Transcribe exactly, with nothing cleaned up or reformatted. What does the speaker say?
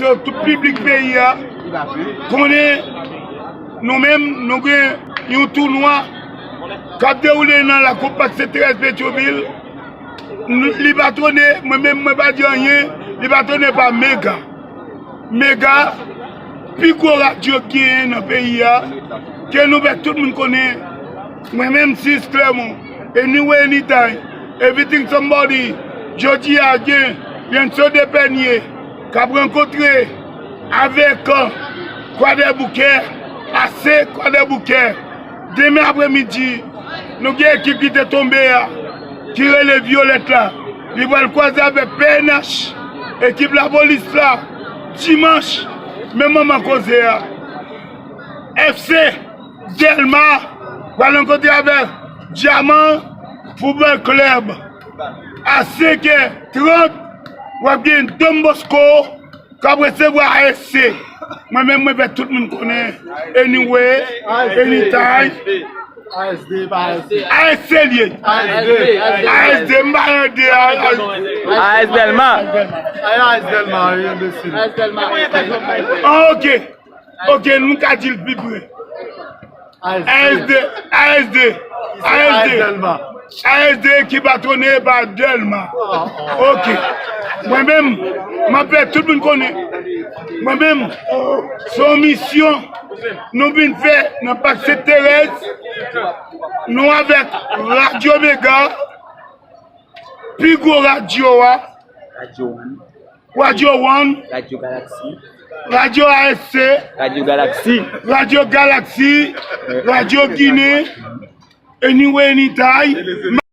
Tout piblik peyi a konnen nou menm, nou gen yon tounwa k ap dewoule nan lakou Pak Sent Terèz Petyonvil. N-, li patwone, mwen menm, mwen pa di anyen, li patwone pa Mega. Mega, pi gwo radyo k genyen nan peyi a, ke nou fè tout moun konnen. Mwen menm, Sis Clermont, anywhere, anytime, everything, somebody, jodi a gen Lianso Depènye k ap rankontre avèk Kwadèboukè, ase Kwadèboukè. Demen apremidi, nou gen ekip ki te tonbe a, ki rele Vyolèt la. Li pral kwaze avèk P N H, ekip lapolis la, dimanch, menm moman koze a. F C Dèlma pral rankontre avèk Dyaman Football Club. A senk è trant, w ap gen Don Bosco k ap resevwa A S C. Mwen menm, mwen fè tout moun konnen. Anywhere, anytime. A S D, pa A S D. A S C l ye. A S D, A S D, m pa nan de a. A S Dèlma. A S Dèlma, wi, enbesil. Ah, ok. Ok, nou ka di l pi pre. A S D, A S D, A S D, A S D ki patwone pa Dèlma. Ok. Mwen menm, m ap fè tout moun konnen. Mwen menm, se yon misyon nou vin fè nan Pak Sent Terèz. Nou avèk Radyo Mega, pi gwo radyo a, Radyo One. Radyo One, Radyo Galaxy, Radyo A S C, Radyo Galaxy, Radyo Galaxy, Radyo Ginen, anywhere, anytime.